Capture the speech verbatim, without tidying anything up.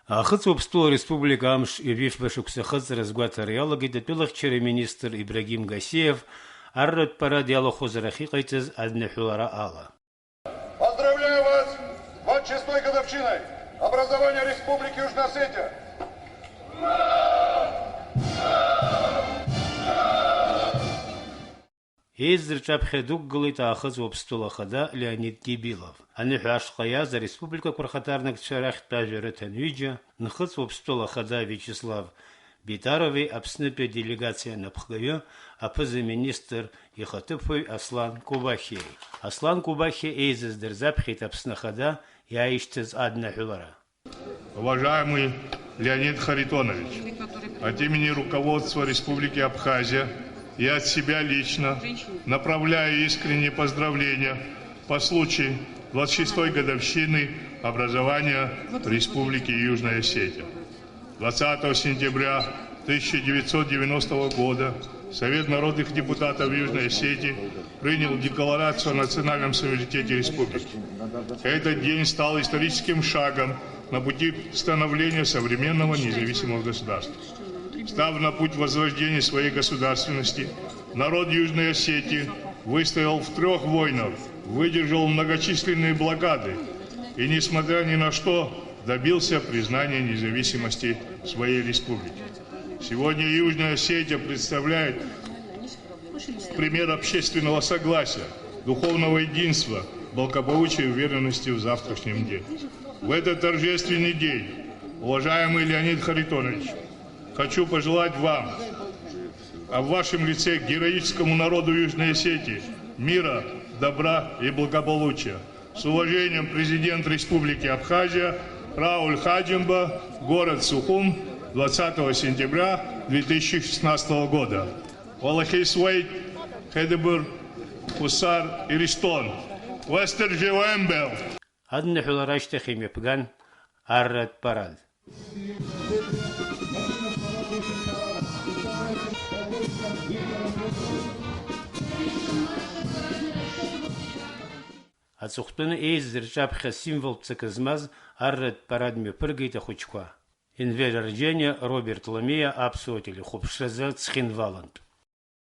Аахыҵ Уаԥстәыла Республика амш ҩажәи фба шықәса ахыҵра азгәаҭара иалагеит атәылахьчара министр Ибрагим Гасиев арратә парад иалахәыз арахь иҟаиҵаз адныҳәалара ала. Поздравляю вас с двадцать шестой годовщиной образования Республики Южная Осетия! Еизаз рҿаԥхьа дықәгылеит Аахыҵ Уаԥстәыла Ахада Леонид Дибилов. Аныҳәа ашҟа иааз ареспубликақәа рхаҭарнакцәа рахьтә ажәа рыҭан ҩыџьа, Нхыҵ Уаԥстәыла Ахада Виачеслав Битарови Аԥснытәи аделегациа анапхгаҩы, аԥыза-министр ихаҭыԥуаҩ Аслан Кобахьиеи. Аслан Кобахьиа еизаз дырзаԥхьеит Аԥсны Ахада иааишьҭыз адныҳәалара. Уважаемый Леонид Харитонович, от имени руководства Республики Абхазия и от себя лично направляю искренние поздравления по случаю двадцать шестой годовщины образования Республики Южная Осетия. Двадцатого сентября тысяча девятьсот девяностого года Совет народных депутатов Южной Осетии принял Декларацию о национальном суверенитете республики. Этот день стал историческим шагом на пути становления современного независимого государства. Став на путь возрождения своей государственности, народ Южной Осетии выстоял в трех войнах, выдержал многочисленные блокады и, несмотря ни на что, добился признания независимости своей республики. Сегодня Южная Осетия представляет пример общественного согласия, духовного единства, благополучия и уверенности в завтрашнем дне. В этот торжественный день, уважаемый Леонид Харитонович, хочу пожелать вам, а в вашем лице героическому народу Южной Осетии, мира, добра и благополучия. С уважением, президент Республики Абхазия Рауль Хаджимба, город Сухум, двадцатого сентября две тысячи шестнадцатого года. Уалахьеисуеит Хедебыр Хусар Иристон, Уестер Жеуембел. Адныҳәалара ашьҭахь имҩаԥган арратә парад. Аҵыхәтәаны еизаз рҿаԥхьа символтә ҵакы змаз арратә парад мҩаԥыргеит ахәыҷқәа. Енвер Арџьаниа, Роберт Ламиа аԥсуа телехәаԥшразы Цхинвалантә.